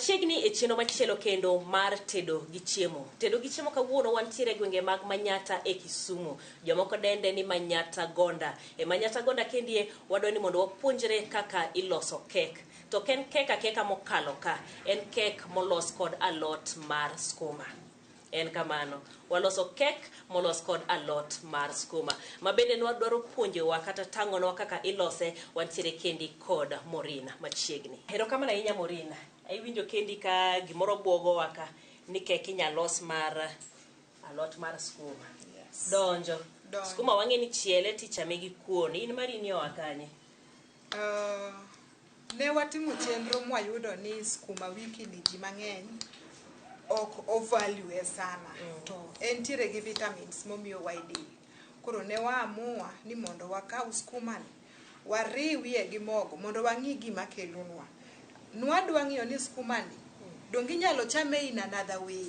Machiegni e chenro machielo kendo mar tedo gi chiemo. Tedo gi chiemo kawuono wantiere e gwenge mag Manyatta e Kisumu. Jomoko dende ni Manyatta Gonda. E Manyatta Gonda kendie wadwa ni mondo wapuonjre kaka iloso kek. To ok en kek akeka mokalo ka, en kek molos kod alot mar skuma. En kamano, waloso kek molos kod alot mar skuma. Ma bende nwadwaro puonjowa kata tang'onwa kaka ilose, wantiere kendi kod Maureen machiegni. Erokamano ahinya Maureen. Iwinjo kendi ka gimoro buogowa ka ni kek inyalo los mar alot mar skuma. Yes. Donjo. Donjo. Skuma wang'e ni chiele tichame gi kuon. In mari ni oa kanye? Ne watimo chenro mwayudo ni skuma wiki ni ji mang'eny ok ovalue sana to entiere gi vitamins momiyo wa e del. Koro ne waamua ni mondo wakaw skuma ni wariwie gi mogo mondo wang'i gima kelonwa. Nwadwa ng'iyo ni skuma ni donge inyalo chame in another way.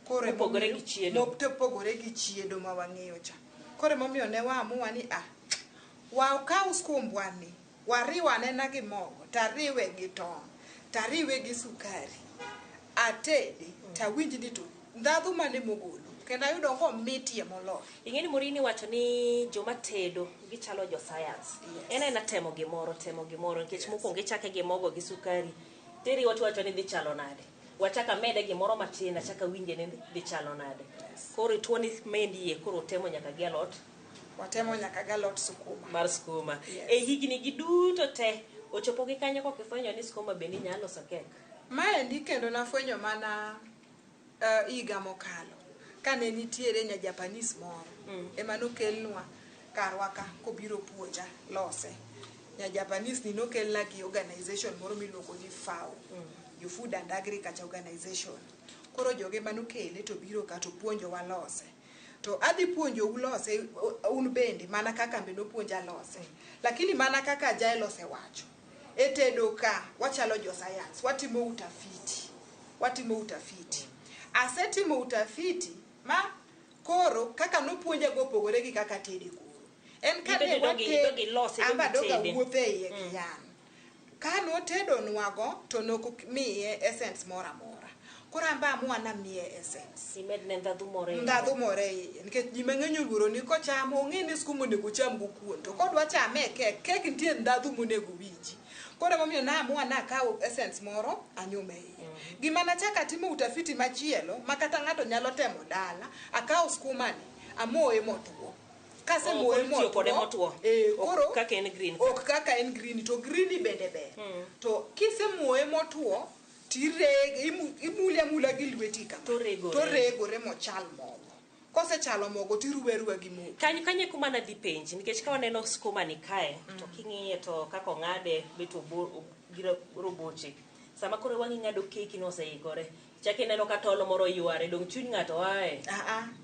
Koro Mopogore gi chiedo. Mopogore gi chiedo ma wang'eyo cha. Koro emomiyo ne waamua ni wakaw skumbwa ni wariw anena gi mogo tariwe gi tong' tariwe gi sukari atede tawinj ni to ndhadhu mane mogolo kendo ayudo komitie moloyo. Ing'e ni Maureen iwacho ni joma tedo gichalo jo science. Yes. En aena temo gimoro, temo gimoro nikech mokwongo ichake gi mogo gi sukari tiriwo tiwacho ni dhi chalo nade. Wachak amede gimoro matin achak awinje ni dhi chalo nade. Yes. Koro ituo ni mendie koro temo nyaka gi alot Watemo nyaka gi alot sukuma. Mar skuma. Yes. E higni gi duto te ochopo gi kanyo kok ifwenyo ni skuma bende inyalo loso kek. Maendi kendo nafwenyo mana higa mokalo kane nitiere nya Japanese moro ema nokelnwa karwa ka kobiro puonja lose. Nya Japanese ni nokelna gi organization moro miluongo ni FAO, jo Food and Agriculture Organization. Koro joge ema nokele to biro ka to puonjowa lose. To adhi puonjou lose un bende mana kaka be nopuonja lose. Lakini mana kaka Jael osewacho, e tedo ka wachalo jo science, watimo utafiti. Watimo utafiti. Asetimo utafiti ma koro kaka nopuonja go opogore gi kaka tede koro. En ka ne watede, amba doga wuotho e iye gi yan. Ka notedonwago to nok miye essence moro amora. Koro amba amua namiye essence. Imedne ndhadhu moro e iye. Ndhadhu moro e iye. Nikech ji mang'eny oluoro ni kochamo ong'e ni skuma onego ocham go kuon. To kodwa chame e kek, kek nitie ndhadhu monego winji. Koro emomiyo naamua nakawo essence moro anyume iye. Gima nachako atimo utafiti machielo ma kata ng'ato nyalo temo dala, akawo skuma ni amoye motwo. Kasemoye motwo, koro kaka en green. Ok kaka en green, to green bende ber. To kisemoye motwo, tirege, imule amula gi lweti kama. Toregore. Toregore mochal mogo. Kosechalo mogo tiruwe aruwa gi mogo. Kanyo kanyo kuma nadhi penji nikech ka waneno skuma ni kae to king'iye to kaka ong'ade bet gi roboche. Sama koro wang'i ng'ado keki no oseikore. Chak ineno ka tol moro yware, dong' chuny ng'ato ae.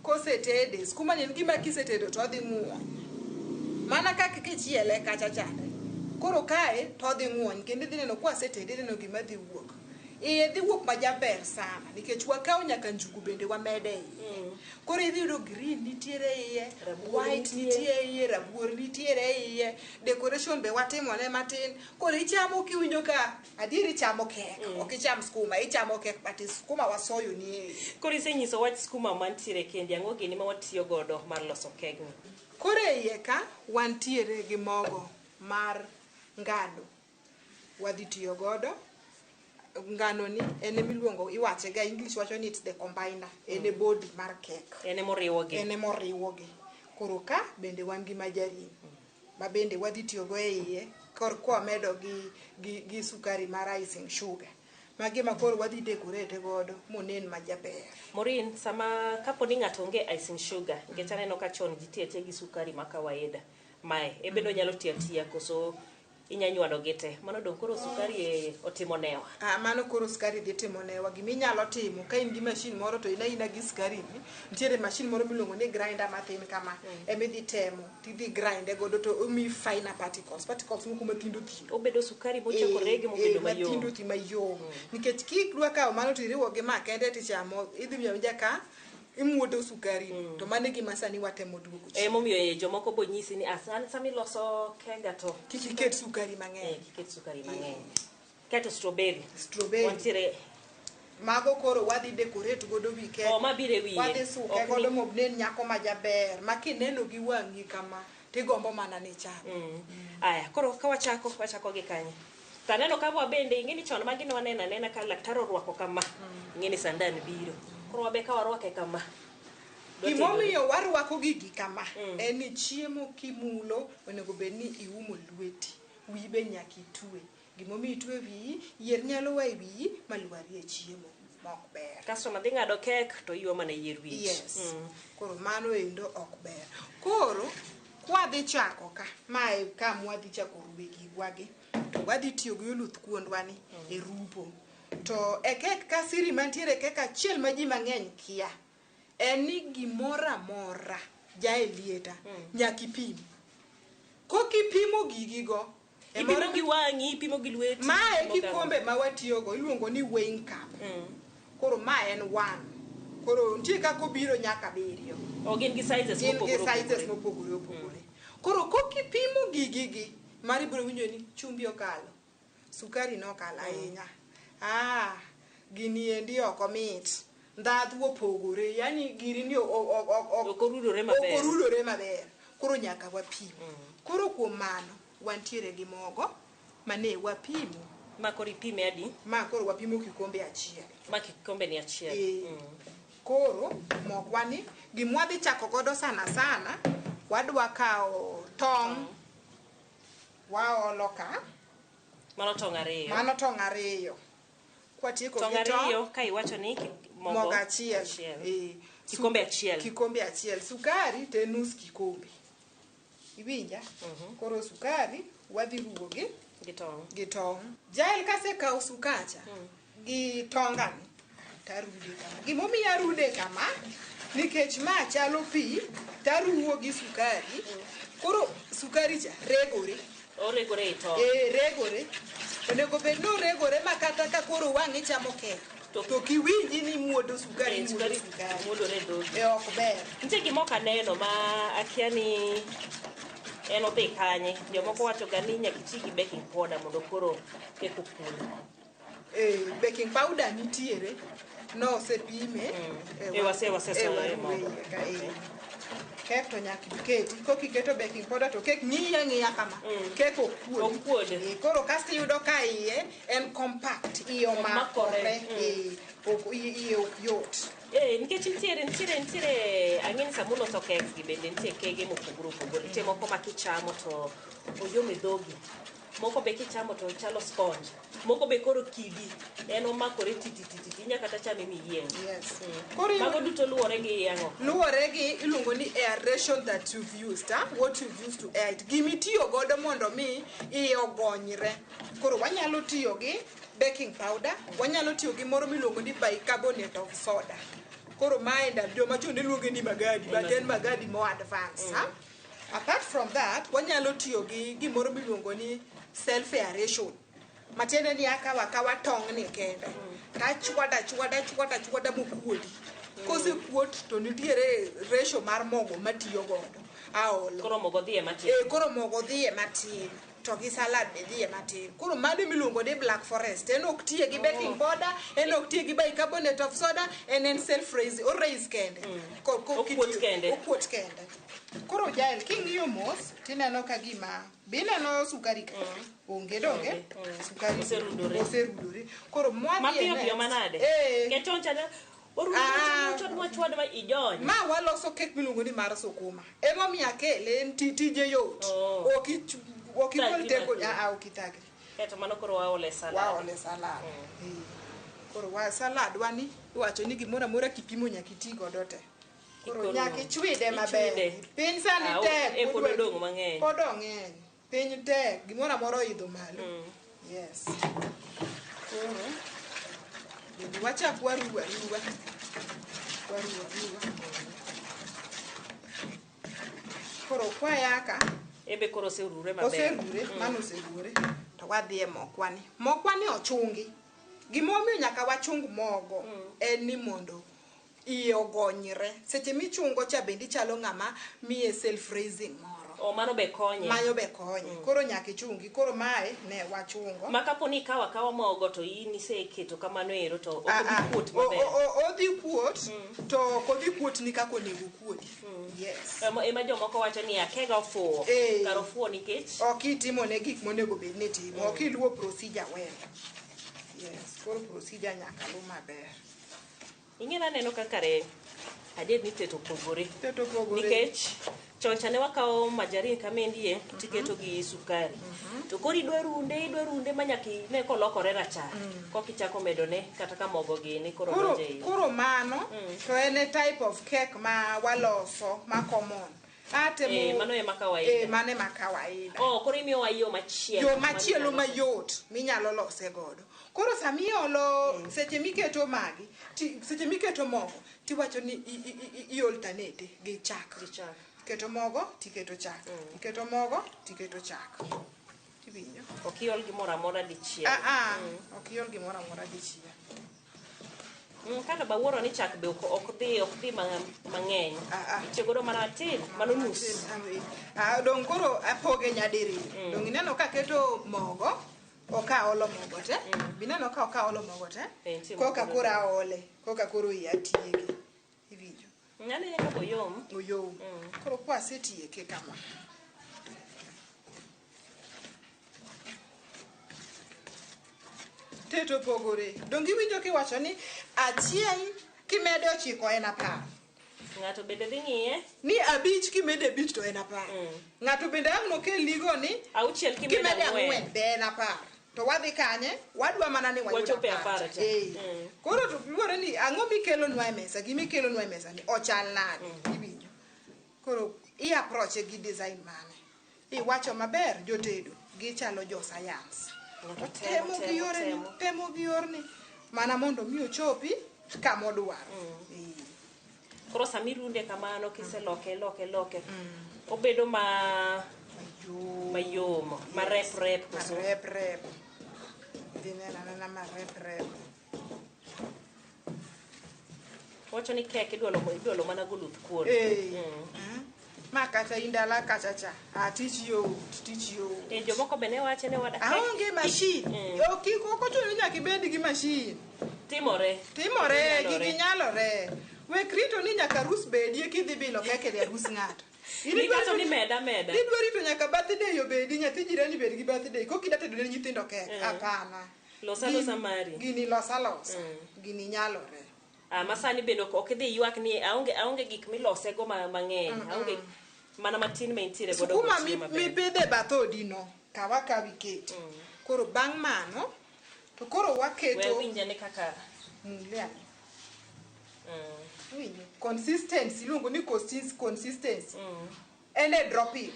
Kosetede, skuma ni en gima kisetedo to odhi ng'uon. Mana kaka kichiele kacha chande. Koro kae to odhi ng'uon kendo idhi neno kwasetede idhi neno gima dhi wuok. Iye dhi wuok majaber sana nikech wakawo nyaka njugu bende wamede iye. Koro idhi yudo green nitiere iye, white nitie iye, rabuor nitiere iye, decoration be watimone matin. Koro ichamo kiwinjo ka adier ichamo kek, ok icham skuma, ichamo kek but skuma wasoyo ni e iye. Koro isenyiso wach skuma mantiere kendi, ang'o gini ma watiyo godo mar loso kegni? Koro e iye ka wantiere gi mogo mar ngano. Wadhi tiyo godo. Ngano ni en emiluongo, iwache ga English wacho ni it's the combiner. En e body mar kek. En emoriwogi. En emoriwogi. Koro ka bende wan gi margarine ma bende wadhi tiyo go e iye kor kwamedo gi sukari mar icing sugar. Magi ma koro wadhi decorate godo monen majaber. Maureen, sama kapo ni ng'ato onge icing sugar, nikech aneno ka chon ji tiyo atiya gi sukari ma kawaida. Mae, e bende onyalo tiyo atiya koso inya nywado gi te. Mano dong' koro sukari e otimo newa. Mano koro sukari dhi timo newa. Gima inyalo timo ka in gi machine moro to in aina gi sukari ni, nitiere machine moro miluongo ni grinder mathin kama. Ema idhi temo, tidhi grinde godo to omiyi finer particles. Particles moko mathindo thindo. Obedo sukari mochako rege mobedo mayom. Mathindo thi mayom. Nikech kidwa kawo mano to iriwo gi ma kende tichamo, idhi winjo awinja ka imuodo sukari. To mano e gima sani watemo duogo chien. Emomiyo jomoko bo nyisi ni an sama iloso kega to kik iket sukari mang'eny. Kik iket sukari mang'eny. Kaeto strawberry. Strawberry. Wantiere Mago koro wadhi decorate godo wi kek. Oh, mabiro e wiye. Wadhi suke Ok godo ni- mobnen nyako ma jaber ma kineno gi wang'i kama tigombo mana ni cham. Aya, koro ka wachako, wachako gi kanye? To aneno ka wabende ing'e ni chon magi ne waneno anena ka laktar orwako kama. Ing'e ni sandan biro. Koro wabe ka warwake kama. Dwa tedo. Gimomiyo warwako gigi kama en ni chiemo kimulo onego bed ni iumo lweti, wiyi be nyaka itwe. Gimomiyo itwe wiyi, yier nyalo wa e wiyi malwari e chiemo ma ok ber. Customer dhi ng'ado kek to iywa mana yier wich. Yes. Koro mano endo ok ber. Koro kwadhi chako ka, mae kama wadhi chako ruwe gigwa gi, to wadhi tiyo gi oluth kuondwa ni e rupo. To e kek ka siri mantiere e kek achiel ma ji mang'eny kia, en ni gimoro amora ja e lieta nyaka ipim. Kokipimo gigigo, e Ipimo moro gi wang'i, ipimo gi lweti. Mae ipimo gi ang'o? kikombe ma watiyogo iluongo ni weighing cup. Koro ma en one. Koro nitie kaka obiro nyaka abiriyo. Oh, gin gi sizes Gin gi mopogore sizes opogore. mopogore opogore. Koro kokipimo gigigi, mari biro winjo ni chumbi okalo, sukari nokalo ahinya. Ah, gini endi ok omit. Ndhadhu opogore, yani giri ni Ok orudore maber. Ok orudore maber. Koro nyaka wapim. Koro kuom mano, wantiere gi mogo mane wapimo. Ma koro ipime adi? Ma koro wapimo kikombe achiel. Ma kikombe ni achiel. Koro mokwa ni gimwadhi chako godo sana sana, wadwa kawo tong' waolo ka. Mano tong' ariyo. Mano tong' ariyo. Kwatieko Tong' gi tong' ariyo ka iwacho ni mogo mogo achiel. Kikombe achiel. Kikombe achiel. Sukari to en nus kikombe. Iwinja? Koro sukari wadhi ruwo gi Gi tong'. Gi tong'. Jael kasekawo sukacha gi tongani tarude kama. Gimomiyo arude kama nikech ma chalo pi taruwo gi sukari. Koro sukari cha regore. Oregore e tong'. Regore. Onego bed ni oregore ma kata ka koro wang' ichamo kek to kiwinji ni muodo sukari, muodo Sukari sukari. muodore e dhogi. Ok ber. Nitie gima ok aneno ma akia ni en odhi kanye. Jomoko wacho ga ni nyaka iti gi baking powder mondo koro kek okuod. Baking powder nitiere. No osepime. Wase soye Waruwe mogo. iye ka, Kek to nyaka iketi. Kokiketo baking powder to kek ng'iyi ang'iya kama. Kek ok kuodi. Ok kuodi. Koro kasto iyudo ka iye en compact, iye Omakore. omakore. Ok, iye ok yot. Nikech nitiere ang'e ni sama uloso cakes gi bende nitie kege mopogore opogore. Nitie moko ma kichamo to oyom e dhogi. Moko be kichamo to chalo sponge. Moko be koro kidi. En omakore ti ti ti ti. Inya kata chame miyieng'. Yes. Koro Mago duto luwore gi ang'o? Luwore gi iluongo ni aeration that you've used, huh? What you've used to air it. Gimitiyo godo mondo mi iye ogonyre. Koro wanyalo tiyo gi baking powder, wanyalo tiyo gi moro miluongo ni bicarbonate of soda. Koro mae ndalo joma chon ne luonge ni magadi, but en magadi more advanced, huh? Apart from that, wanyalo tiyo gi gimoro miluongo ni self aeration. Matiende ni akawa akawa tong' ni kende. Tachwada chwada chwada chwada mokuodi. Kosekuot to nitiere ratio mar mogo matiyo godo. Aolo. Koro mogo dhiye matin. Koro mogo dhiye matin. To gi salad be dhiye matin. Koro mano miluongo ni black forest. En ok tiye gi baking powder, en ok tiye gi bicarbonate of soda, en self raise, o raise kende. Okuot kende. Okuot kende. Koro Jael, king'iyo mos, tineno ka gima, be ineno sukari ka? Onge donge? Sukari Oserudore. Oserudore. Koro mwadhi e Mapiyo next. piyo manade? Ket tong' cha orudo chwad machwad ma ijony. Ma waloso kek miluongo ni mar sukuma. Emomiyo akele, en tije yot. Ok igol Thagri teko, matin. ok ithagri. Kaeto mano koro waole salad. Waole salad. Koro wa salad wani iwacho ni gimoro amora kipimo nyaka iti godo te. Koro Koro nyaka ichwide maber. ichwide. Piny sani tek, Pod odong' mang'eny. Pod ong'eny. Piny tek, gimoro amora oidho malo. Yes. Koro bende wachak waruw aruwa. Waruw aruwa. Koro kwayaka, Ebe koro oserure maber. Oserure, mano oserure. To wadhi e mokwani. Mokwani ochungi. Gimomiyo nyaka wachung mogo en ni mondo iye ogonyre. Seche michungo cha bende ichalo ng'ama miye self raising moro. O mano be konye. Mayo be konye. Koro nyaka ichungi. Koro mae ne wachungo. Ma kapo ni ikawo akawa mogo to in iseketo kamano ero to ok obi kuot maber. Odhi kuot to ok odhi kuot ni kaka onego okuodi. Yes. Ema jomoko wacho ni akega ofuwo. Kar ofuwo nikech ok itimo ne gik monego bed ni itimo. Ok iluwo procedure well. Yes, koro procedure nyaka luw maber. Ing'e naneno ka kare adier ni teto opogore. Teto opogore. Nikech chon cha ne wakawo majarin kamendie tiketo gi sukari. To koro idwa runde ma nyaka ine kolokore rachar. Koka ichako medone kata ka mogo gini koro donjo e iye. Koro mano to en a type of cake ma waloso ma common. Atemo mano ema kawaida. Mano ema kawaida. Oh, koro imiyowa yo machielo. Yo machielo mayot minyalo lose godo. Koro sama iolo seche miketo magi, seche miketo mogo, tiwacho ni i alternate gi chak. Gi chak. Iketo mogo, tiketo chak. Iketo mogo, tiketo chak. Tiwinjo? Ok iol gimoro amora dichiel. Ok iol gimoro amora dichiel. Kata bawuoro ni chak be ok dhi mang'eny. Itiyo godo mana matin, mano nus. Dong' koro apoge nyadiriyo. Dong' ineno ka aketo mogo, ok aolo mogo te. Bineno ka ok aolo mogo te. Koka koro aole, koka koro iya tieke. Iwinjo? Aneno ka oyom. Oyom. Koro kwasetieke kama. Teto opogore. Dong' iwinjo kiwacho ni achiel kimedo 9 en 10. Ng'ato bende dhi ng'iye? Ni 5 kimedo 5 to en 10. Ng'ato bende ang' nokel ligo ni 6 kimedo 4 be en 10. To wadhi kanye? Wadwa mana ni wayud 10 cha. Koro to luwore ni ang'o mikelonwa e mesa, gima ikelonwa e mesa ni ochal nade? Iwinjo? Koro i approach gi design mane? Iwacho maber jotedo gichalo jo science. Temo gi yorni mana mondo mi ochopi kama odwaro. Koro sama irunde kamano kiseloke loke obedo ma mayom, ma rep rep koso? Ma rep rep. Dhi neno anena ma rep rep. Wacho ni kek idwalo mana goluth kuon. Ma kata indala kacha cha. Tich yot, tich yot. Jomoko be ne wache ne wada. Aonge machine. Ok ochuno ni nyaka ibed gi machine. Timore. Timore, gigi nyalore. Wek rito ni nyaka arus bedie kidhi bilo kek e arus ng'ato. Ni meda meda. Idwa rito nyaka birthday obedi, nyathi jirani bed gi birthday. Koka ida tedo ne nyithindo kek. Hapana. Losa losa mari. Gini losa losa. Gini nyalore. Masani bende ok idhi ywak ni aonge gik milosego mang'eny. Aonge mana matin ma intiere godo. Sukuma mipidhe e bath odi no, kawa kaw iket. Koro bang' mano to koro waketo. We winjane kaka mule. Winjo? Consistency, iluongo ni consistency. En e dropping.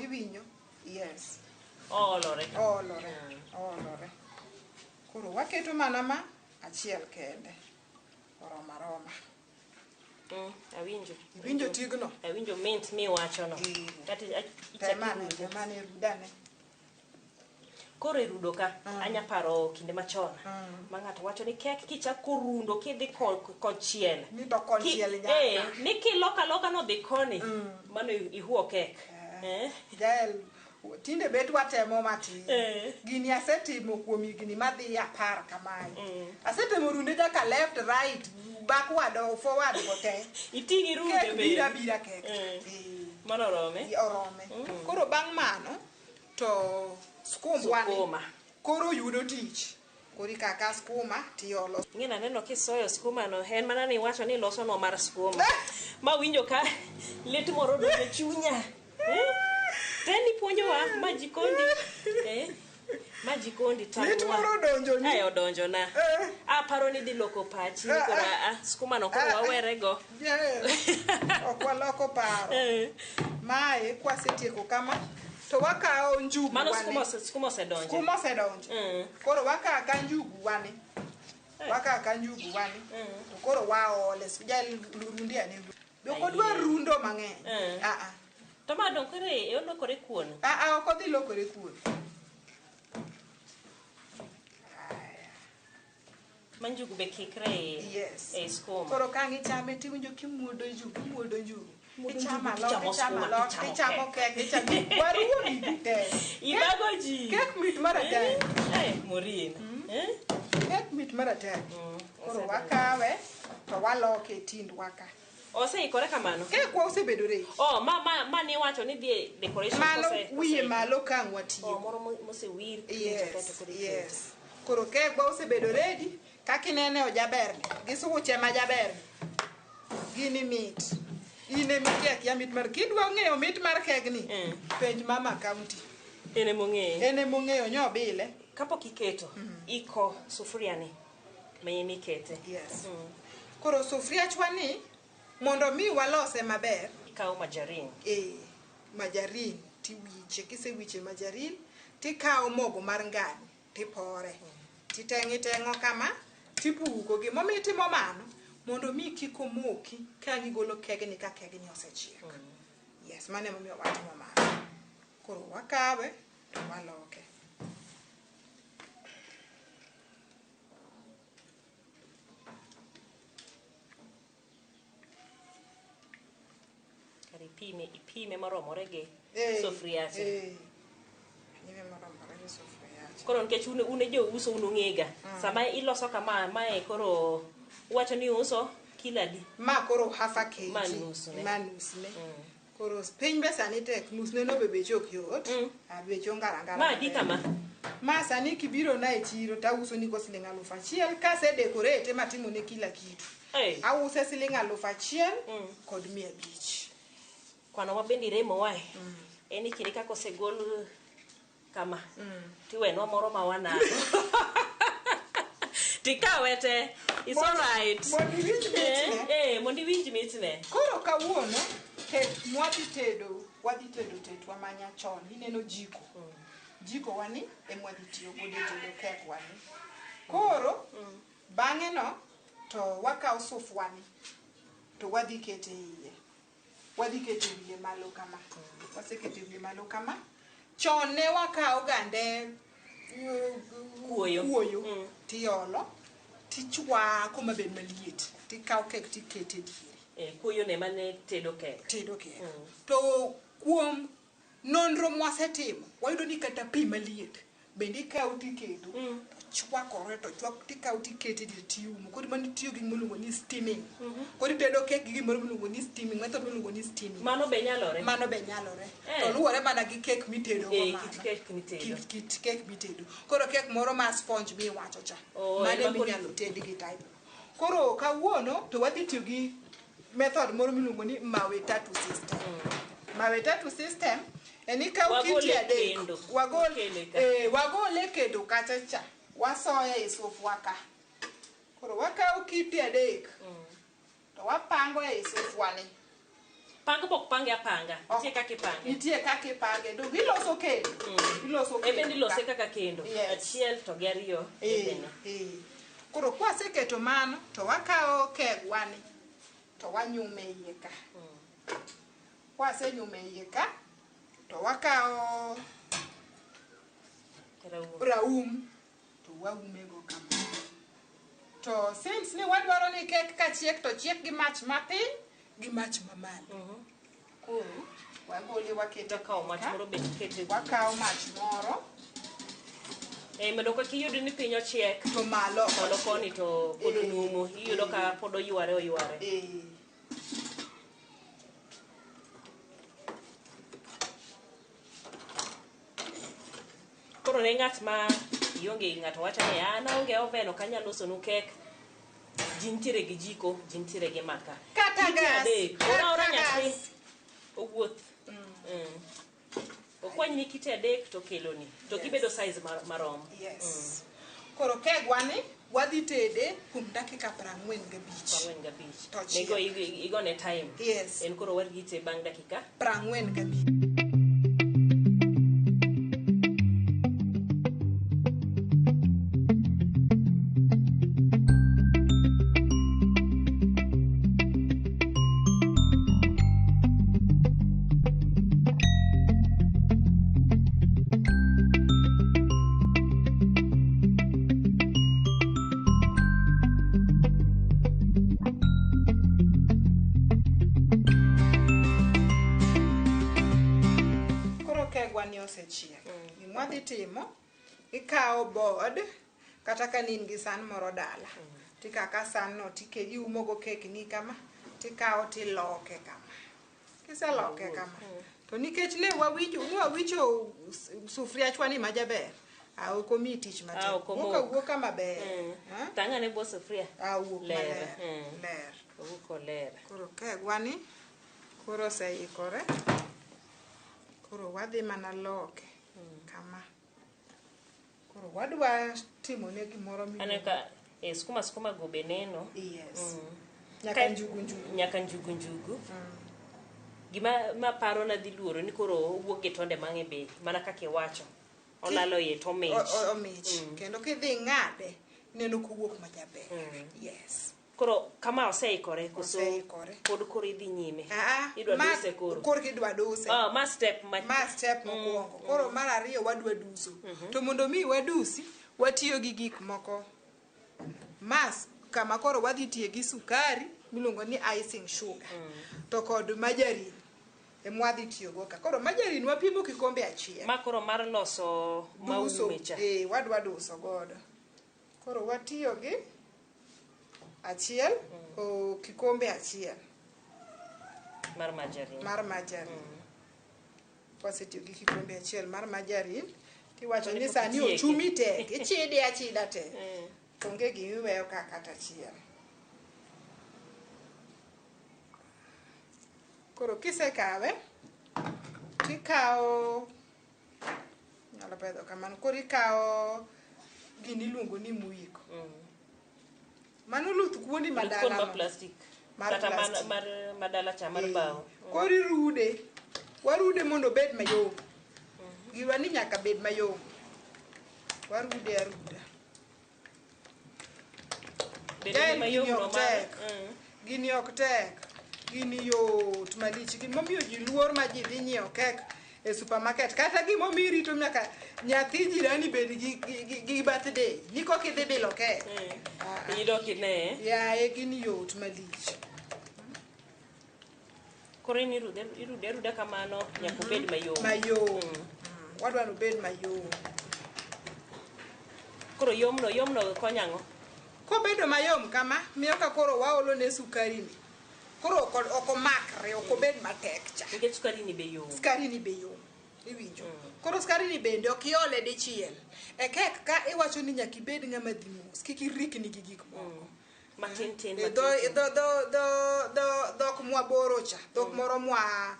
Iwinjo? Yes. Oolore. Oolore. Oolore. Koro waketo mana ma achiel kende. Oroma roma. Awinjo. Iwinjo tigno? Awinjo mint miwachono. Kata Temane rudane. Koro irudo ka, anya paro kinde machon. Ma ng'ato wacho ni kek kichako rundo kidhi konchiel. Ni to konchiel nyaka. Ni kiloka loka no dhi koni. Mano ihuo kek. Jael, tinde bet watemo matin. Gini asetimo kuom higni madhi 10 kamae. Asetemo runde nyaka left, right, backward or forward go te. Iting'i runde be. Bira bira kek. Mano orome? Orome. Koro bang' mano to skuma koro yudo tich. Koro ikaka skuma tiolo. Ing'e naneno kisoyo skuma no, en mana ni iwacho ni iloso no mar skuma. Ma winjo ka lit moro donjo e chunya. Teni puonjowa ma jikondi. Ma jikondi tang'wa. Lit moro odonjo ni. Odonjo na. Aparo ni dhi loko pachi ni koro skuma no koro wawerego. Ok waloko paro. Mae kwasetieko kama to wakawo njugu Mano skuma osedonjo. Skuma osedonjo. Koro wakawo ka njugu wane. Wakawo ka njugu wane. To koro waole. Jal rundi ane. Be ok odwar rundo mang'eny. To ma dong' koro olokore kuon? Ok odhi lokore kuon. Ma njugu be kikre e skuma. Koro ka ang' ichame tiwinjo kimuodo njugu, imuodo njugu. Ichamo alot, ichamo alot, ichamo kek, ichamo waruwo gigi te. Ibago ji. Kek mit marateng. Eh, Maureen. Eh? Kek mit marateng. Koro wakawe to waloke e tindwa ka. Oseikore kamano. Kekwa osebedo ready. Oh, ma ni wacho ni dhi e decoration Mano kose- wiye kose- malo ka ang' watiyo. Oh, moro mosewir kaeto Yes, koro iketo. yes. Koro kekwa osebedo ready. Kaka inene ojaberni. Gi suche ma jaberni. Gini mit. In ema ikia akia mit mar kidwa ng'eyo mit mar kegni. Penj mama county. En emong'eye. En emong'eyo nyobile. Kapok iketo, iko sufuria ni ma in ikete. Yes. Koro sufriachwa ni mondo mi walose maber, Ikawo majarin. Majarin tiwiche, kisewiche majarin tikawo mogo mar ngano tipore. Titeng'o iteng'o kama tipuko. Gimomiyo itimo mano mondo mi kik omoki ka ang' igolo kegni ka kegni osechiek. Yes, mano emomiyo watimo mano. Koro wakawe to waloke. Kare ipime moromore gi sufuria cha. Ipime moromore gi sufuria cha. Koro nikech un e jouso un ung'ega. Sama iloso kama mae koro uwacho ni uso kilo adi? Ma koro half a kg. Ma nus ne. Ma nus ne. Koro piny be sani tek, nus ne no be beche ok yot. A beche ongara ngara. Ma adi kama? Ma sani kibiro na e chiro tauso ni go siling 1000 kase decorate matimo ne kila kitu. Ause siling 1000 kod 500. Kwano ma bende iremo wae. En ni kinde kaka osegol kama. Tiwenwa moro ma wanago. Tikawe te. It's all right. Mondo iwinj mitne. Mondo iwinj mitne. Koro kawuono tet mwadhi tedo, wadhi tedo tetwa manyachon. Ineno jiko. Jiko wani ema wadhi tiyo godo e tedo kek wani. Koro bang'e no to wakawo sufwani to wadhi kete iye. Wadhi kete wiye malo kama. Wasekete wiye malo kama. Chon ne wakawo gande Kuoyo. Kuoyo. Tiolo, tichwako mabed maliet. Tikawo kek tikete diere. Kuoyo ne mane tedo kek. Tedo kek. To kuom nonro mwasetimo, wayudo ni kata pi maliet bende ikawo tiketo, to chwakore, to chwak, tikawo tikete diere tiumo. Koro mano itiyo gi gima iluongo ni steaming. Koro itedo kek gi gimoro miluongo ni steaming, method miluongo ni steaming. Mano be nyalore? Mano be nyalore. To luwore mana gi kek mitedo go mano. Kit kek mitedo. Kit kek mitedo. Koro kek moro ma sponge miwacho cha. Oh, Mano ema koro minyalo ted gi type. Koro kawuono to wadhi tiyo gi method moro miluongo ni mawe tatu system. Mawe tatu system en ikawo Wagole kiti adek. kendo. Wakele ka. Wagole kendo kacha cha. Wasoye e sufwa ka. Koro wakawo kiti adek. To wapango e sufwa ni. Pango bok pange apanga. Nitie kaka ipange. Nitie kaka ipange. Donge iloso kendo. Iloso E bende kendo ilose ka. kaka kendo. Yes. Achiel to gi ariyo. Bende. Koro kwaseketo mano to wakawo kegwa ni to wanyume iye ka. Kwasenyume iye ka to wakawo Raum. raum to waume go kama. To since ni wadwaro ni kek ka chiek to chiek gi mach mapiny gi mach mamalo. Koro wagole wakete Wakawo mach ka. moro be tikete. Wakawo mach moro. Mondo kik iyud ni piny ochiek. To malo ok Malo ochiek. koni to pod onumu. Iyudo ka pod oyware oyware. Koro ne ng'at ma ionge ng'ato wacho ni an aonge oven ok anyal loso nu kek. Ji nitiere gi jiko, ji nitiere gi maka. Kata Nitie gas, adek. kata Ora ora nyathi. gas. Owuoth. Okwany ni kite adek to keloni. To gibedo size marom. Yes. Koro kegwa ni wadhi tede kuom dakika 45. 45. To chiek. Nego igone time. Yes. En koro warite bang' dakika 45. Osechiek. Gima wadhi timo, ikawo board kata ka ne in gi san moro dala. Tikawo ka san no tike iumo go kek ni kama, tikawo tiloke kama. Kiseloke kama, to nikech ne wawinjo ne wawicho sufriachwa ni majaber, a ok omiyi tich Ah, matek. ok omok. Wuok awuoka maber. Ha? Tang'ane bwo sufria. Ah, owuok Ler. maler. Ler. Owuok oler. Koro kegwa ni koro oseikore. Koro wadhi mana loke kama. Koro wadwa timone gimoro Aneno miluongo. ka skuma skuma go be neno. Yes. Mm. Nyaka Ka- njugu njugu. Nyaka njugu njugu. Gima maparo na dhi luoro ni koro owuok gi tonde mang'e be mana kaka iwacho. Olalo iye to omich. Omich. Kendo kidhi ng'ade, ineno kowuok majaber. Yes. Koro kama oseikore koso Oseikore. pod koro idhi nyime. Ah, Idwa ma- duse koro. Korka idwa duse. Oh, ma step ma Ma step mokwongo. Koro mar ariyo wadwa duso. To mondo mi wadusi, watiyo gi gik moko. Mas kama koro wadhi tiye gi sukari miluongo ni icing sugar. To kod margarine ema wadhi tiyogo ka. Koro margarine wapimo kikombe achiel. ma koro mar loso Duso. maume cha. Eh, wadwa duso godo. Koro watiyo gi achiel, o kikombe achiel Mar margarine. mar margarine. Wasetiyo gi kikombe achiel mar margarine, tiwacho Koni ni pok sani itieke. ochumi tek, ichide achida te. Onge gimiweyo ka kata achiel. Koro kisekawe, tikawo, nyalo pedho kamano, koro ikawo gini iluongo ni mwiko. Mano luth kuondi Luth kuon madala mar no. plastic. Mar Kata plastic. mar madala cha mar Eh, bao. Koro irude, warude mondo obed mayom. Giwa ni nyaka bed mayom. Warude aruda. Bedo Del gi mayom gini no ok mar. tek. Gini ok tek. Gini yot malich. Gimomiyo ji luor ma ji dhi nyiewo kek e supermarket. Kata gimomiyo irito nyaka nyathi jirani bed gi birthday. Ni koka idhi bilo kek. Ah, ah. Idok ine. Yaye gini yot malich. Koro in irude irude aruda kamano nyaka obed mayom. Mayom. Wadwa ni obed mayom. Koro yomno yomno konyo ang'o? Kobedo mayom kama, miyo ka koro waolo ne sukari ni. Koro ok omakre, ok obed matek cha. Nikech sukari ni be yom. Sukari ni be yom. Iwinjo. Koro sukari ni bende ok iole dichiel. E kek ka iwacho ni nyaka ibed ng'ama dhi mos, kik irikni gi gik moko. Matin tin E matin. dho tin. dho dho dho dho dhok mwaboro cha, dhok moro mwa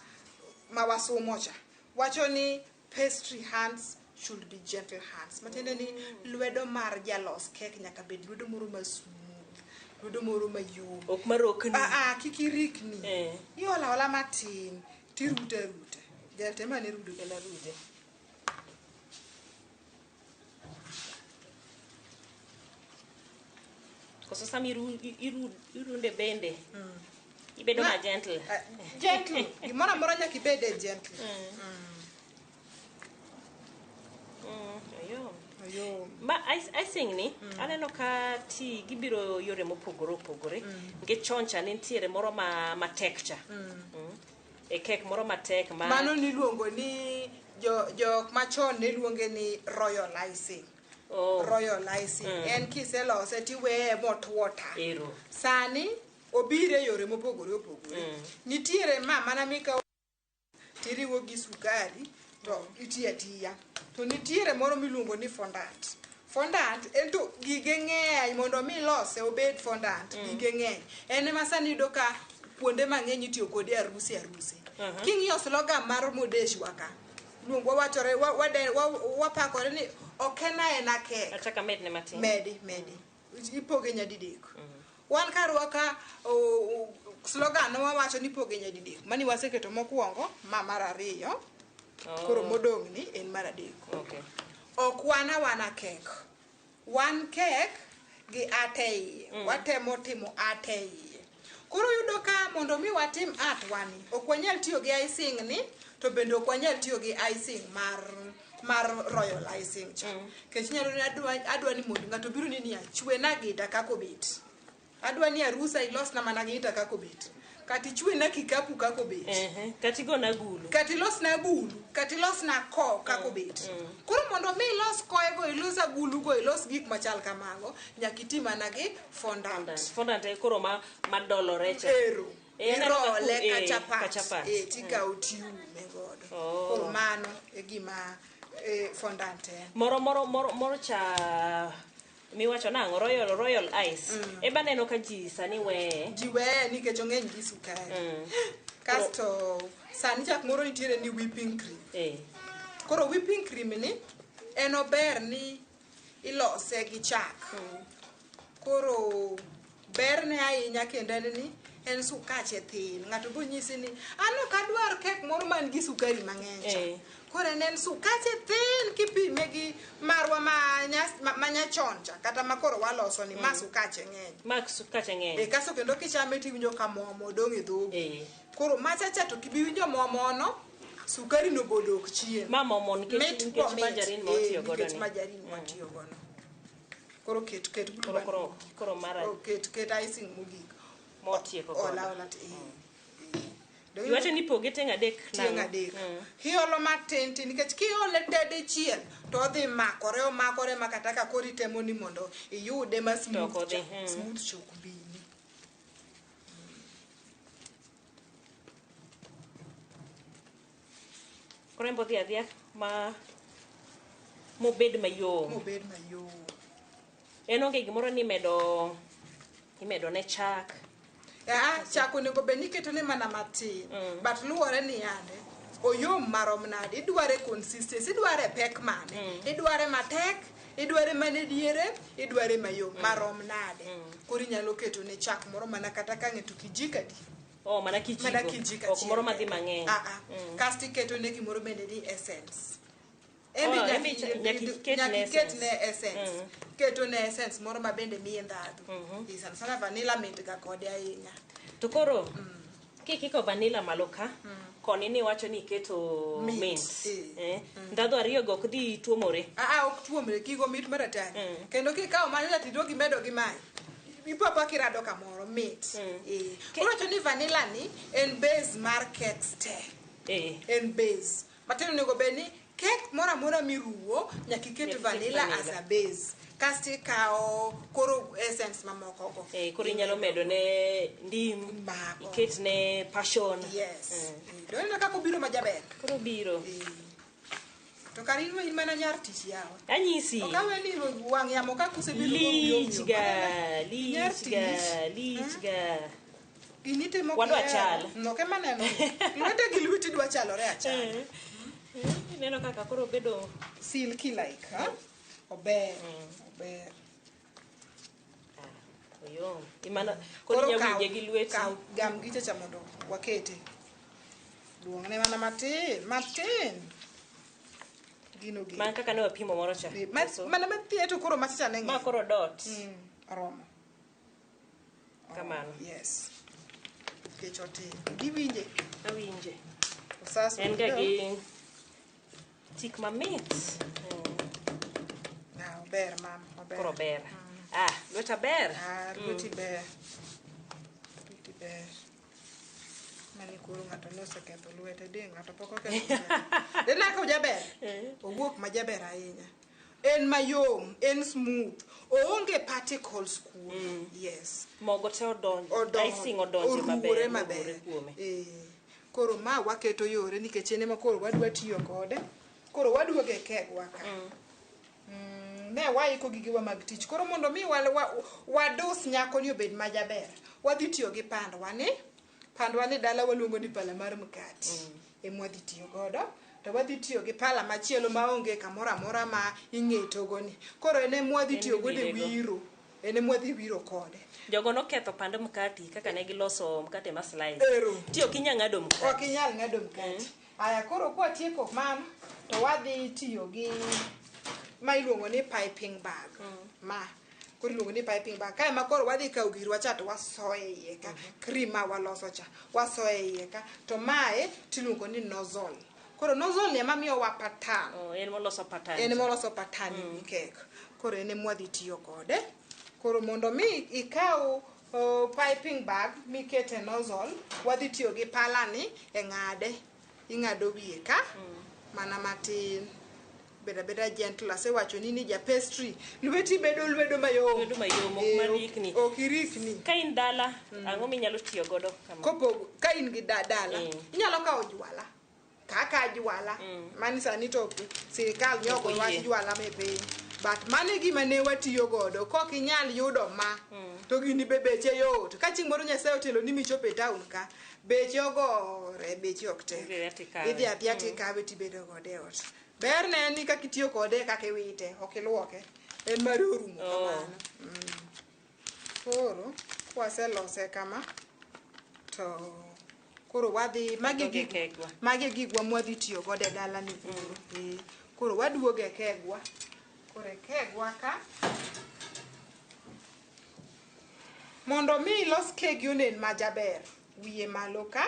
ma wasumo cha. Wacho ni pastry hands should be gentle hands. Matiende ni lwedo mar jalos kek nyaka bed lwedo moro ma smooth, lwedo moro mayom. Ok marokni. Ah, ah, kik irikni. Eh. Iola ola matin, tirute aruta. Jal tema ne rudo. Ela rude. Koso sama irunde bende. Ibedo ma gentle. Ah, gentle. Gimoro amora nyaka ibede gentle. Oyom. Oyom. Ma icing ni aneno ka ti gibiro yore mopogore opogore. Nikech chon cha ne nitiere moro ma matek cha. E kek moro matek ma Mano niluongo ni jok machon ne luonge ni royal icing. Oh. Royal icing. En kiselose tiweye motwo ta. Ero. Sani obiro e yore mopogore opogore. Nitiere ma mana mikawo tiriwo gi sukari to itiyo atiya. To nitiere moro miluongo ni fondant. Fondant en to gige ng'eny mondo mi ilose obed fondant, gige ng'eny. En ema sani iyudo ka kuonde mang'eny itiyo kode e aruse aruse. King'iyo slogan mar Modeshwa ka, luongwa wachore wapakore ni ok en aena kek. Achak amedne matin. Medi, medi. Ipoge nyadidek. Wan karwa ka slogan no wawacho ni ipoge nyadidek. Mani waseketo mokwongo, ma mar ariyo. Oh. Koro modong' ni en mar adek. Okay. Ok wan awana kek. Wan kek gi art e iye. Watemo timo art e iye. Koro yudo ka mondo mi watim art wani, ok wanyal tiyo gi icing ni, to bende ok wanyal tiyo gi icing mar royal icing cha. Nikech inyalo ni adwa ni mondo ng'ato biro ni niya, chwena gita kaka obet. Adwa ni arusa ilosna mana gita kaka obet. Kata ichwena kikapu kaka obet. Kata igona agulu. Kata ilosna agulu, kata ilosna ko kaka obet. Koro mondo mi ilos koego, ilos agulugo, ilos gik machal kamago, nyaka iti mana gi fondant. Fondant e koro ma madolore cha. Ero. Eh, aneno ka Irole ka ka chapat. chapat. Tikawo tiume godo. Oh. Koro mano e gima fondant en. Moro moro moro moro cha miwacho nang'o Royal Ice. Eba neno ka ji sani weye. Ji weye nikech ong'eny gi sukari. Kasto sani chak moro nitiere ni whipping cream. Koro whipping cream ni en ober ni ilose gi chak. Koro berne ahinya kendo en ni en sukache thin. Ng'ato bo nyisi ni an ok adwar kek moro man gi sukari mang'eny cha. Koro en sukache thin kipime gi marwa ma nyachon cha kata ma koro waloso ni ma sukache ng'eny. Ma sukache ng'eny. Kasto kendo kichame tiwinjo ka momo dong' e dhogi. Koro macha cha to kibiwinjo momono, sukari no bodok chien. Ma momo nikech margarine ma watiyo godo Nikech ni. margarine ma watiyo godo. Koro ket blue band. Koro mara. Ket icing mogik. Motieko godo. Ola Iwacho ni poge tieng' adek Tieng' nang'o? adek. Hiolo matin tin nikech kiole te dichiel to odhi makore omakore ma kata ka koro itemo ni mondo iyude ma smooth To ok odhi, cha. Smooth chok mbini. Koro en bo dhi adhiya ma mobed mayom. Mobed mayom. En onge gimoro ni imedo ne chak. Chak onego bed ni iketone mana matin. But luwore ni yande oyom marom nade, idware consistency, idware pek mane, idware matek, idware mane diere, idware mayom marom nade. Koro inyalo ketone chak moro mana kata ka ng'eto kijiko adi. Oh, mana kijiko. Mana kijiko Ok moro madhi mang'eny. Kasto iketone gimoro bende ni essence. Oh, embe nyaka iket ne Nyaka iket ne essence. essence. Keto ne essence moro ma bende miye ndhadhu. Sana sana vanilla mit ga kode ahinya. To koro kikiko vanilla malo ka, koni ni wacho ni iketo Mint. mint. Ndhadhu ariyo go ok dhi tuomore. Ok tuomre, gigo mit maratari. Kendo kikawo manila tiduogo imedo gi mae. Ipo apoa kirado kamoro, mit. Koro wacho ni vanilla ni en base mar cakes te. En base. Matiende onego bed ni cake moro amora miruwo nyaka iket Nyaka iket vanilla vanilla. as a base. Kasto ikawo koro essence mamoko go. Koro inyalo medo ne ndim, Mago. iket ne passion. Yes. Doneno kaka obiro majaber. Koro obiro. To kar in mana nyar tich yawa. Anyisi. Ok awe ni wang' yamo kaka osebiro go Lich yom yom. ga, Nyar lich ga, tich. lich ga. Gini itimo Wadwa kihero. chal. Ok ema neno. Lwete gi lweti dwa chalore achal. Ineno kaka koro obedo silky like, ha? Ober, ober. Oyom. Imana koro Koro inya winje gi lweti. Kaw gam gicha cha mondo wakete. Duong'ne mana matin, matin. Gino gi. Man kaka ne wapimo moro cha. Mana matin to koro macha cha ne ng'eny. Ma koro dot. Oromo. Kamano. Yes. Nikech otin. Giwinje. Awinje. Osas En ga gi tik mamit. Ober mama, ober. Koro ber. Lweta ber. Lweti ber. Lweti ber. Mani koro ng'ato ne oseketho lwete, de ng'ato pok oketho lwete. De naka ojaber? Owuok majaber ahinya. En mayom, en smooth. Oonge particles kuome. Yes. Mogo te odonjo. Odonjo. Icing odonjo maber, Oruwore maber. oruwore kuome. Koro ma waketo yore nikech en ema koro wadwa tiyo kode. Koro waduogo e kegwa ka. Ne waiko gigewa mag tich. Koro mondo mi wadus nyako ni obed majaber, wadhi tiyo gi pandwa ni. Pandwa ni dala waluongo ni pala mar mkati. Ema wadhi tiyo godo. To wadhi tiyo gi pala machielo maonge kamoro amora ma ing'etogo ni. Koro en ema wadhi En tiyo godo e miwirego. wiro. En ema wadhi wiro kode. Jogo noketho pand mkati kaka ne giloso mkate ma slice. Ero. Ti ok inyal ng'ado mkati. Ok inyal ng'ado mkati. Aya, koro kwatieko mano, to wadhi tiyo gi ma iluongo ni piping bag. Ma koro iluongo ni piping bag. Kae ma koro wadhi kawo girwa cha to wasoye iye ka. Cream ma waloso cha, wasoye iye ka. To mae tiluongo ni nozzle. Koro nozzle ni ema miyowa pattern. Oh, en moloso pattern. En moloso pattern e wi cake. Koro en ema wadhi tiyo kode. Koro mondo mi ikaw piping bag mikete nozzle, wadhi tiyo gi pala ni e ng'ade. Ing'ado wiye ka mana matin. Beda beda gentle. Asewacho ni ja pastry. Lweti bedo lwedo mayom. Lwedo mayom, ok Eh, marikni. Ok irikni. Ka in dala, ang'o minyalo tiyo godo kama? Kopo ka in gi dala, inyalo kawo jwala. Kaka jwala. Mani sani to sirikal ne ok wach jwala me piny. But mano e gima ne watiyo godo. Kok inyal yudo ma, to gini be beche yot. Ka chieng' moro Nyasaye otelo ni michopo e town ka, beche ogore, beche ok tek. Idhi adhiya tikawe. Idhi adhiya tikawe tibedo gode e ot. Ber ne en ni kaka itiyo kode e kaka iwite, ok iluoke. En mare orumo kamano. Koro, kwaselose kama, to koro wadhi, magi Waduogo e gik, kegwa. magi e gikwa mwadhi tiyo godo e dala ni. Koro waduogo e kegwa. Koro e kegwa ka, mondo mi ilos kegi onen majaber, wiye malo ka,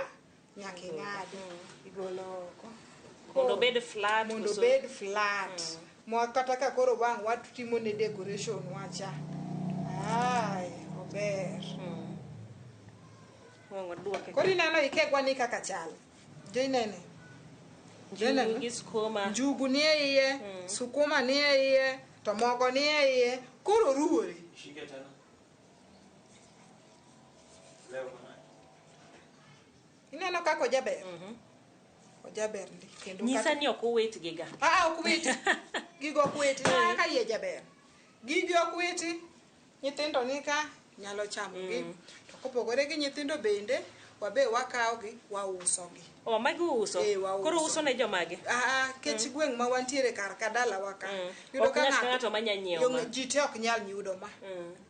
nyaka ing'adi. Igolo oko. Mondo obed flat. Mondo koso- obed flat. Mwa kata ka koro wang' watimo ne decoration wacha. Ai, ober. Wang' waduoke. Koro ineno ikegwa ni kaka chal. Jo inene? Njugu gi skuma. Njugu ni e iye, sukuma ni e iye, to mogo ni e iye. Koro ruwore. Shike tena. Leo kuna. Ineno kaka ojaber? Ojaber ndi. Kendo Nyisa kata- ni ok owetgi ga. Ah, ok witi. Gigo ok witi. Kaka iye jaber. Gigi ok witi. Nyithindo ni ka nyalo chamogi. To kopogore gi nyithindo bende, wabe wakawogi, wausogi. Oh, magi uso. Eh, wauso. Koro uso ne jomage? Ah, kech gweng' ma wantiere kar ka dalawa ka. Yudo Ok ka ng'ato ka ng'ato- ng'ato manya nyiewo ma. Ji te ok nyal yudo ma.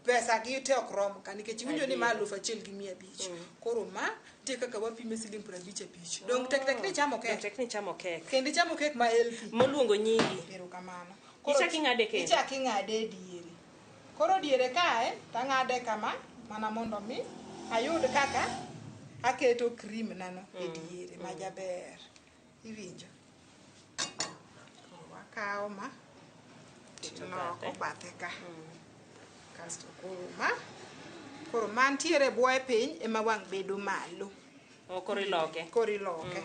Pesa gi te ok rom ka nikech iwinjo ni ma 1500. Koro ma nitie kaka wapime siling 55. Dong tek tek ni chamo Dong kek. tek ni chamo kek. Kendo ichamo kek ma healthy. Moluongo nyingi. Erokamano. Ichak ing'ade kendo? Ichak ing'ade e diere. Koro diere kae, tang'ade kama, mana mondo mi ayud kaka aketo cream nano e diere majaber. Iwinjo? Koro wakawo ma, Keto tiloko bathe. bathe ka. Kasto koro ma, koro mantiere e bwoye piny ema wang' bedo malo. Oh, koro iloke. Koro iloke.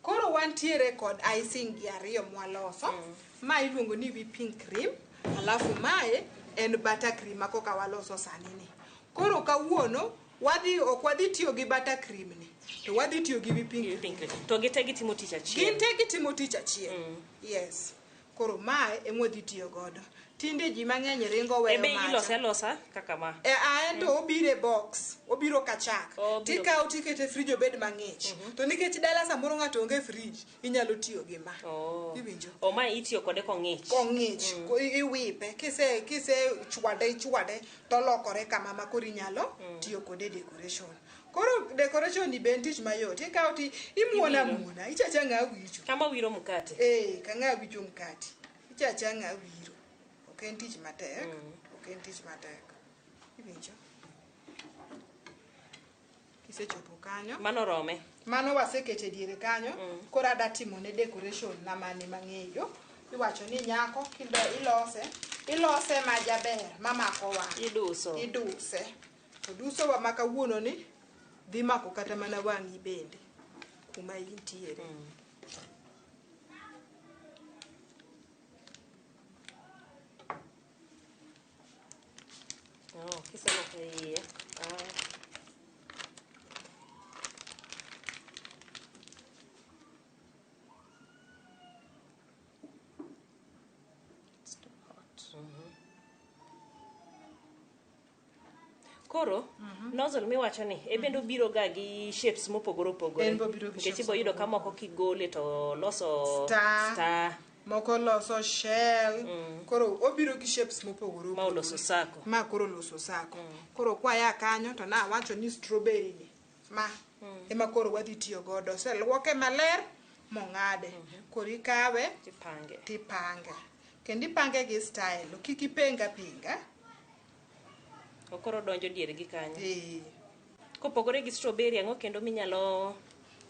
Koro wantiere kod icing gi ariyo mwaloso. Ma iluongo ni whipping cream, alafu mae en butter cream ma koka waloso sani ni. Koro kawuono wadhi ok wadhi tiyo gi butter cream ni, to wadhi tiyo gi whipping cream. Whipping cream. To gite gitimo tich achiel. Gin te gitimo tich achiel. Yes. Koro mae ema wadhi tiyo godo. Tinde ji mang'eny ringo weyo Ebe macha. ilose alosa kaka ma. E, a en to obiro e box, obiro ka chak. Obiro. Tikawo tikete e fridge obed mang'ich. To nikech dala samoro ng'ato onge e fridge, inyalo tiyo gi ma. Oh. Iwinjo? O ma itiyo kode kong'ich. Kong'ich, iwipe, kise chwade ichwade tolokore kama ma koro inyalo tiyo kode e decoration. Koro decoration ni be en tich mayot. Ikawo ti imuono Iwiro. amuona, ichacha ng'a wicho. Kama wiro mkate. Eh, ka ng'a wicho mkati. Ichacha ng'a wiro. Ok en tich matek. Ok en tich matek. Iwinjo? Kisechopo kanyo. Mano rome. Mano wasekete diere kanyo. Koro ada timo ne decoration na mane mang'eyo. Iwacho ni nyako kindo ilose, ilose majaber mamako wang'. Iduso. Iduse. To duso wa ma kawuono ni dhi mako kata mana wang'i bende kuma intiere. Oh, kiseloko iye. Ah. It's too hot. Koro, nozzle miwacho ni, e bende obiro ga gi shapes mopogore opogore. En be obiro gi Nikech shapes ibo yudo ka moko kigole to loso Star. star Moko loso shell. Koro obiro gi shapes mopogore ma oloso sako. Ma koro oloso sako. Koro kwaya kanyo to nawacho ni strawberry ni ma ema koro wadhi tiyo godo. Oseluoke maler mong'ade. Koro ikawe Tipange. tipange. Kendo ipange gi style. Kik ipenga pinga. Okoro donjo diergi kanyo. Eh. Kopogore gi strawberry, ang'o kendo minyalo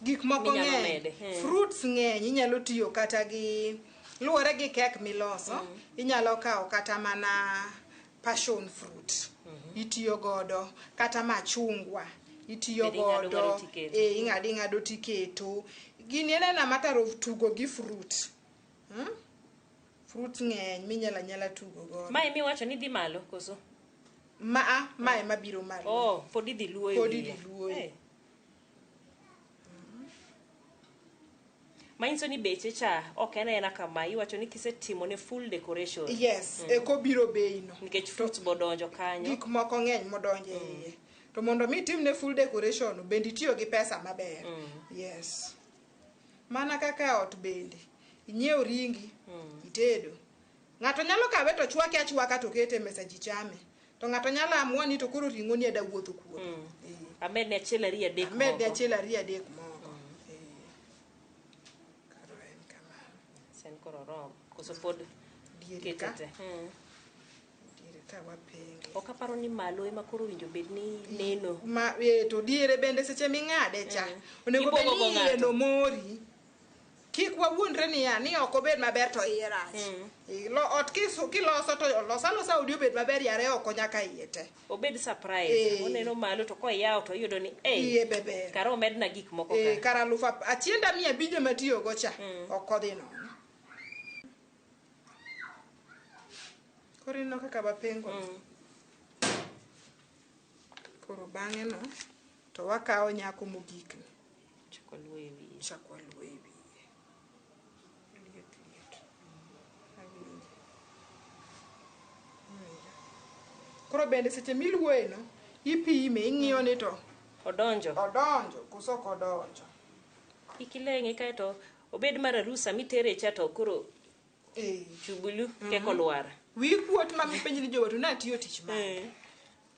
Gik moko Minyalo ng'eny. mede, Fruits ng'eny. Inyalo tiyo kata gi, luwore gi kek miloso. Inyalo kawo kata mana passion fruit itiyo godo, kata machungwa itiyo Bende ing'ado godo. ng'ado tiketo. Eh, ing'ado ing'ado tiketo. Gini en aena matter of tugo gi fruit. Fruit ng'eny minyalo anyala tugo godo. Mae miwacho ni dhi malo koso? Maa mae mabiro malo. Oh, pod idhi luo e Pod wiye. idhi luoye. Eh. Manyiso ni beche cha ok en aena kama, iwacho ni kisetimo ne full decoration. Yes, eko biro bei no. Nikech fruits bodonjo kanyo. Gik moko ng'eny modonjo e iye. To mondo mi itimne full decoration, bende itiyo gi pesa maber. Yes. Mana kaka ot bende, inyiew ringi, itedo. Ng'ato nyalo kawe to chwake achwaka to kete e mesa ji chame. To ng'ato nyalo amua ni to koro ring'o ni ada wuotho kuome. Eh. Amedne achiel ariyo adek Amedne moko. achiel ariyo adek moko. Eh. Koro en kamano. Sen koro oromo. Koso pod Diere ka, ketete. diere ka wapenge. Ok aparo ni malo ema koro owinjo bed ni neno. Ma, to diere bende seche ming'ade cha onego bed Ibuogo ni go iye ng'ato. no mori. Kik wawuondre niya ni ok obed maber to iye rach. Ot kiloso to los alosa odi obed maber yare oko nyaka iye te. Obed surprise. Eh. Oneno malo to koyawo to oyudo ni eh Iye be ber. kara omedna gik moko ka. Kar alufu achienda 500 matiyogo cha ok odhi nono. Koro ineno kaka wapengo. Koro bang'e no to wakawo nyako mogik ni. Chako luo e wiye. Chak waluo e wiye. Liet liet. Awinjo. Awinjo. Koro bende seche miluoye no, ipime ing'iyo ni to Odonjo. odonjo koso ok odonjo. Kik ileng'e kaeto obed mar arusa mitere cha to koro Eh. chubulu kek olwar. Wiyi kuot ma mipenj ni jowatu natiyo tich mane.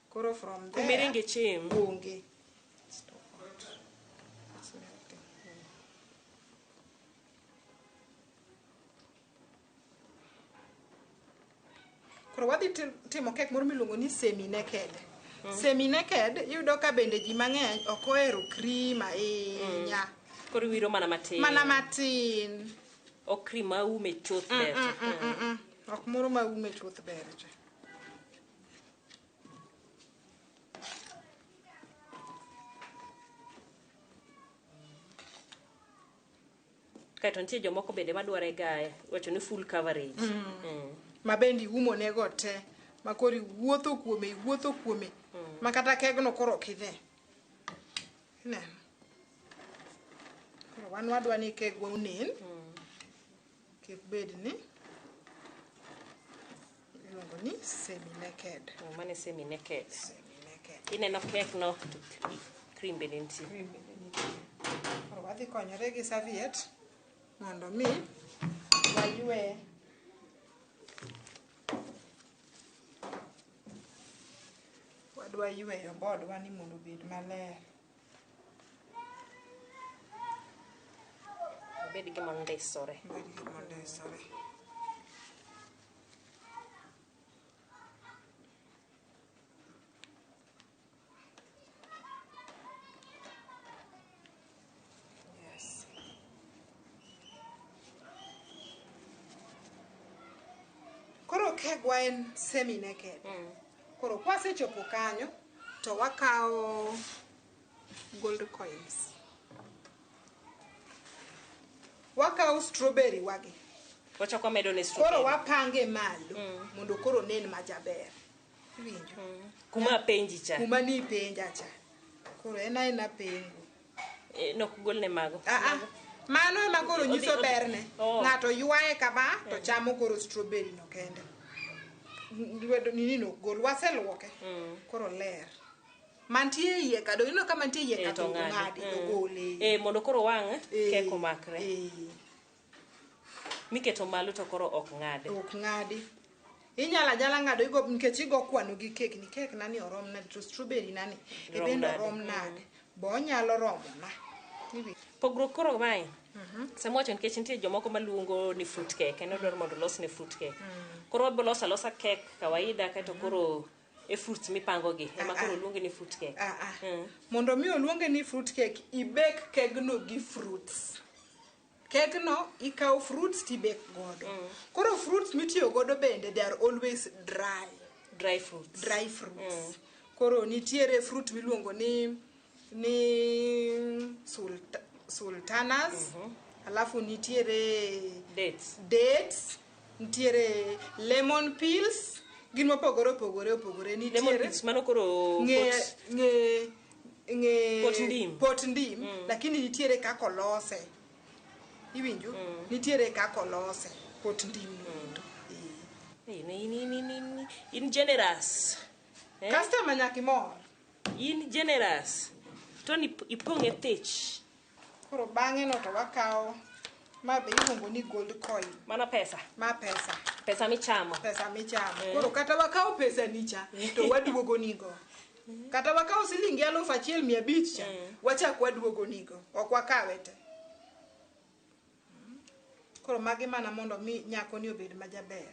Koro from there. Kumiringe chem. Onge. It's too hot. It's melting. Koro wadhi timo kek moro miluongo ni semi naked. Semi naked iyudo ka bende ji mang'eny ok ohero cream ahinya. Koro iwiro mana matin. Mana matin. Ok cream ma ume chuth ber. Ok moro ma ume chuth ber cha. Kaeto nitie jomoko bende madware ga iwacho ni full coverage. Ma bende iumo nego te. Ma koro iwuotho kuome, iwuotho kuome. Ma kata kegno koro ok idhe. Ineno? Koro wan wadwa ni kegwa onen. Kik bed ni iluongo ni semi naked. Mano e semi naked. Semi naked. Ineno kek no to cream bende nitie. Cream bende nitie. Koro wadhi konyore gi serviette mondo mi waywe wadwa yweyo bodwa ni mondo obed maler. Obed gima ondisore. Obed gima ondisore. Yes. Koro kegwa en semi naked. Koro kwasechopo kanyo to wakawo gold coins. Wakawo strawberry wagi. Wachako wamedo ne strawberry. Koro wapange malo mondo koro onen majaber. Iwinjo? Kuma apenji cha. Kuma ni ipenja cha. Koro en aena pengo. Nok golne mago. Mano ema koro nyiso berne. Oh. Ng'ato ywaye kama to chamo koro strawberry no kende. Lwedo nini no gol waseluoke. Koro ler. Mantie iye ka, ineno ka mantie iye ka To to ng'adi. ng'adi ogole. Mondo koro wang' kek omakre. Miketo malo to koro ok ng'adi. Ok ng'adi. Inyalo anyala ng'ado igo nikech igo kwano gi kek ni kek nani orom nade to strawberry nani e Rom bende nade. orom nade. Bo onyalo romo na. Pogruok koro mae. Sama wacho nikech nitie jomoko maluongo ni fruit cake, en odwaro mondo olosne fruit cake. Koro wabiro loso alosa cake kawaida kaeto koro e fruits mipango gi ema koro oluonge ni fruit cake. Mondo mi oluonge ni fruit cake, ibek kegno gi fruits. Kegno ikawo fruits tibek godo. Koro fruits mitiyo godo bende they are always dry. Dry fruits. Dry fruits. Koro nitiere fruit miluongo ni sultanas. Alafu nitiere Dates. Dates, nitiere lemon peels, gin mopogore opogore opogore. Lemon Nitiere peels mano koro ng'e pot- ng'e ng'e Pot ndim. Pot ndim, lakini nitiere kaka olose. Iwinjo? Nitiere kaka olose pot ndim no endo. Eh. In generous. Eh? Customer nyaka imor. In generous. Tony ipong'e thich. Koro bang'e no to wakawo ma be iluongo ni gold coin. Mano pesa. Ma pesa. Pesa michamo. Pesa michamo. Koro kata wakawo pesa ni cha to waduogo nigo. Kata wakawo silingi 1500 cha, wachak waduogo nigo. Ok wakawe te. Koro magi mana mondo mi nyako ni obed majaber.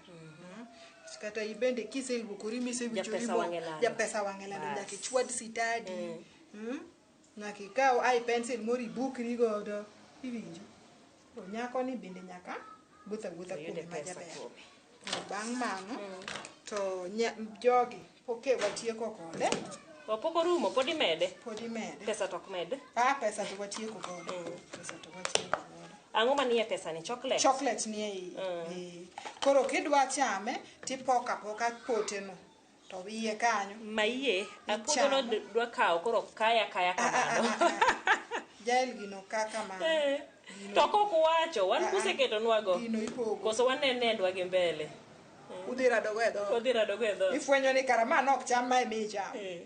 Kata ibende kiseluokori misewichori Japesa mo, wang'e lando. japesa wang'e lando, Bas. nyaka ichwad sitadi. Nyaka ikaw eye pencil moro ibukri godo. Iwinjo? Koro nyako ni bende nyaka wuotho awuotha Oyude kuome pesa majaber. kuome. Koro bang' mano to jogi ok watieko kode. Pok orumo, pod imede. Pod imede. Pesa to ok med. Ah, pesa to watieko godo. Pesa to watieko godo. Ang'o manie pesa ni? Chocolate? Chocolate nie iye. Eh. Koro kidwa chame tipoko apoka pote no to iye kanyo. Maiye, apuodho no Ichamo. dwa kawo koro kaya kaya kamano. Jael gino kaka mano. Eh. To kok uwacho, wan Ah, ah. kuseketonwago. Gino ipogo. Koso wanenendwa gi mbele. Udhi radogo e dhoot. Odhi radogo e dhoot. Ifwenyo ni kara ma nok cham ma ema ichamo. Eh.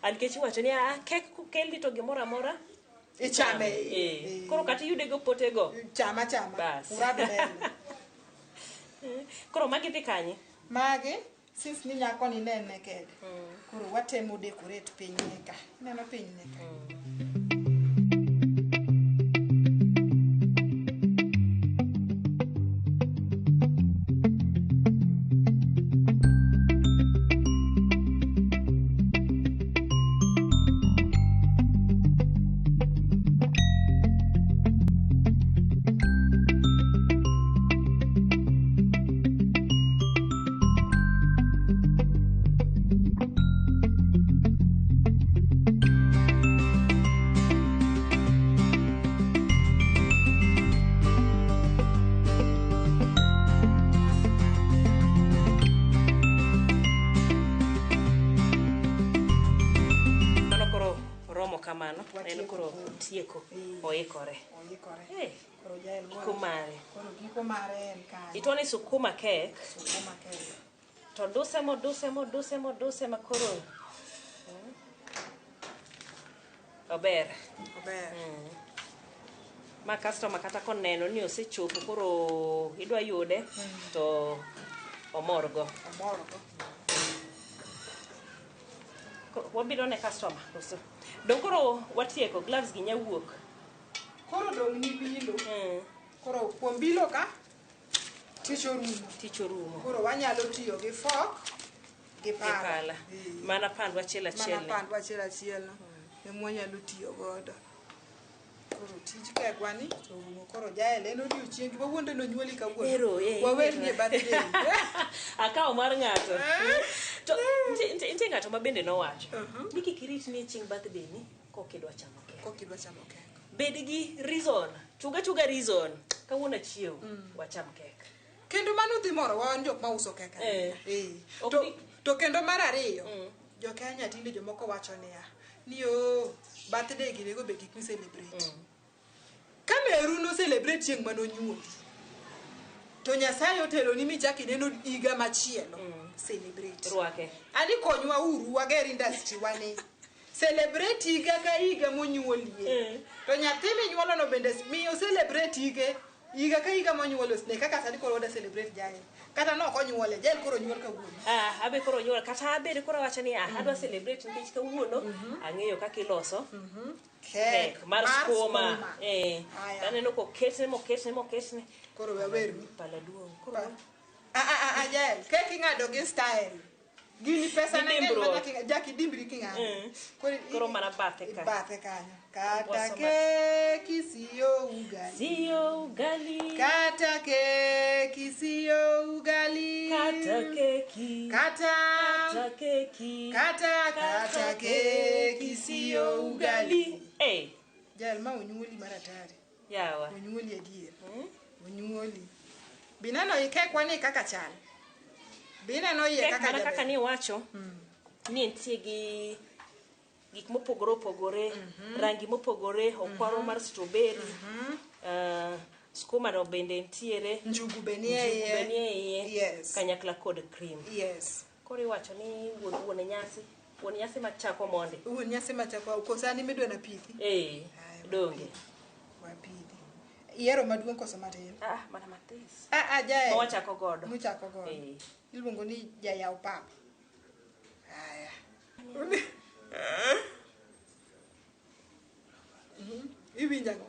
Ah, nikech iwacho ni ah, kek kokelni to gimoro amora Ichame. Eh. Eh. Koro kata iyude go potego. Chama chama. Bas. Urad mbele. Koro magi dhi kanye? Magi since ni nyako ni ne naked. Koro watemo decorate piny ne ka. Ineno piny ne ka. Mano koro romo kamano. En Watieko koro koro. tieko. Eh. Oikore. Oikore. Eh. Koro jael Giko mare. Koro giko mare en kanyo. Ituoni sukuma cake. Sukuma cake. To duse moduse moduse moduse makoro. Ober. Ober. Ma customer kata koneno ni osechopo koro idwa yude to omorgo. Omorgo. Koro Wabiro ne customer koso. Dong koro watieko gloves gi nyawuok. Koro dong' ni bilo. Koro kuom bilo ka tich orumo. Tich orumo. Koro wanyalo tiyo gi fork gi Gi pala. pala. Eh. Mana pandwa achiel achiel. Mana ni. pandwa achiel achiel no. Ema wanyalo tiyo godo. Koro tij kegwa ni to orumo. Koro jael en odiochieng' wawuonde nonyuoli kawuono. Ero, eh, Wawerni e ero. birthday. Akawo mar ng'ato. To nitie ng'ato ma bende nowacho ni kik irit ni chieng' birthday ni kok idwa chamo kek. Kok idwa chamo kek. Bed gi reason. Chuga chuga reason. Kawuono achiew, wacham kek. Kendo mano dhi moro wan jok mauso kek ahinya. Eh. Eh. Ok To, ni- to kendo mar ariyo, jo Kenya tinde jomoko wacho niya, ni o birthday gi nego be kik mi celebrate. Ka meru no celebrate chieng' manonyuoli, to Nyasaye oteloni michak ineno higa machielo, celebrate. Rwake. Ani konywa uru wager industry wani. Celebrate higa ka higa monyuolie. To nyathi minyuolono bende miyo celebrate hige higa ka higa monyuolo ne kaka sani koro wada celebrate Jael. Kata nok onyuole, Jael koro onyuol kawuono. Ah, abe koro nyuol kata abed koro awacho ni ah, adwa celebrate nikech kawuono ang'eyo kaka iloso Kek kek mar skuma. Eh. Aya. Aneno koketne moketne moketne. Koro wawerni. Pala duong'. Koro Ah ah ah Jael, kek ing'ado gi style. Gini pesa Gi na ng'eny dimbruok. ma nyaka idimbri king'ado. Koro Koro mana bathe ka. Bathe kanyo. Kata Ombuoso keki siyo ugali. Sio ugali. Kata keki siyo ugali. Kata keki. Kata Kata keki. kata kata keki siyo ugali. Eh, Jal ma onyuoli mar atari. yawa. Onyuoli adier. Onyuoli. Bineno i kekwa ni kaka chal. Bineno iye Kek kaka mana kaka jaber. niwacho ni entie gi gik mopogore opogore, rangi mopogore, okwaro mar strawberry, skuma no bende ntiere, Njugu be nie njugu iye. be nie iye, Yes. kanyakla kod cream. Yes. Koro iwacho ni wuon wuon nyasi, wuon nyasi machako mondi. Wuon nyasi machako koso an ema idwa napithi. Eh, Aya, donge. Wapithi. Ihero maduong' koso matin? Ah, mana matis. Ah, ah, jae. Ma wachako godo. Muchako godo. Eh. Iluongo ni jayaw pap. Aya. Mhm. Iwinjo ang'o?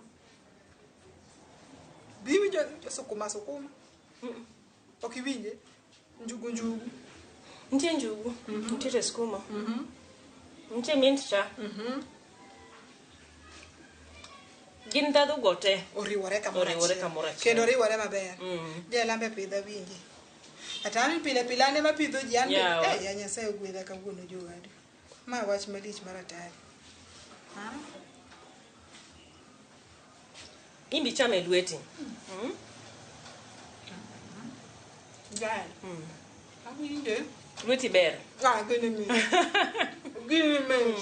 Be iwinjo sukuma sukuma? Ok iwinje? Njugu njugu. Nitie njugu, nitiere skuma, nitie mint cha. Gin ndhadhu go te. Oriwore kamoro Oriwore achiel. kamoro achiel. Kendo oriwore maber. Mm. Jalambe pidha winji. Kata an pile pile an ema pidho ji an be. Yawa. Eh, ya Nyasaye ogwedha kawuono jowadu. Ma wach malich mar atari. In be chame e lweti. Jael. Awinje. Lweti ber. Ah, gini mit. Gini mit.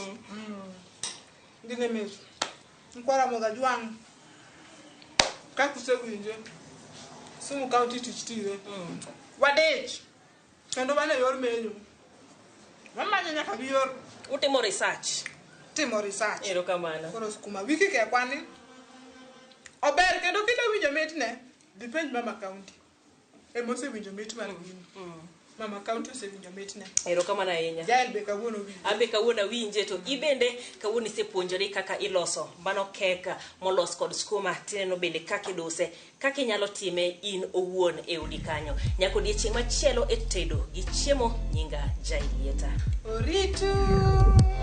Gini mit. Nkwara moga jwang'. Kaka usewinje. Sumu County tich tire. Wadich. Kendo wan e yor menyo. Wamanyo nyaka gi yor Utimo research. timo research. Erokamano. Koro sukuma wiki kekwa ni ober kendo kida winjo mitne dipenj mama county ema osewinjo mit mar gini. Mama county osewinjo mitne. Erokamano ahinya. Jael be kawuono winjo. Abe kawuono awinje to ibende kawuono isepuonjori kaka iloso mano kek molos kod skuma tineno bende kaka iduse kaka inyalo time in owuon e odi kanyo nyaka odiechieng' machielo e tedo gi chiemo nyinga Jaelieta. Oritu.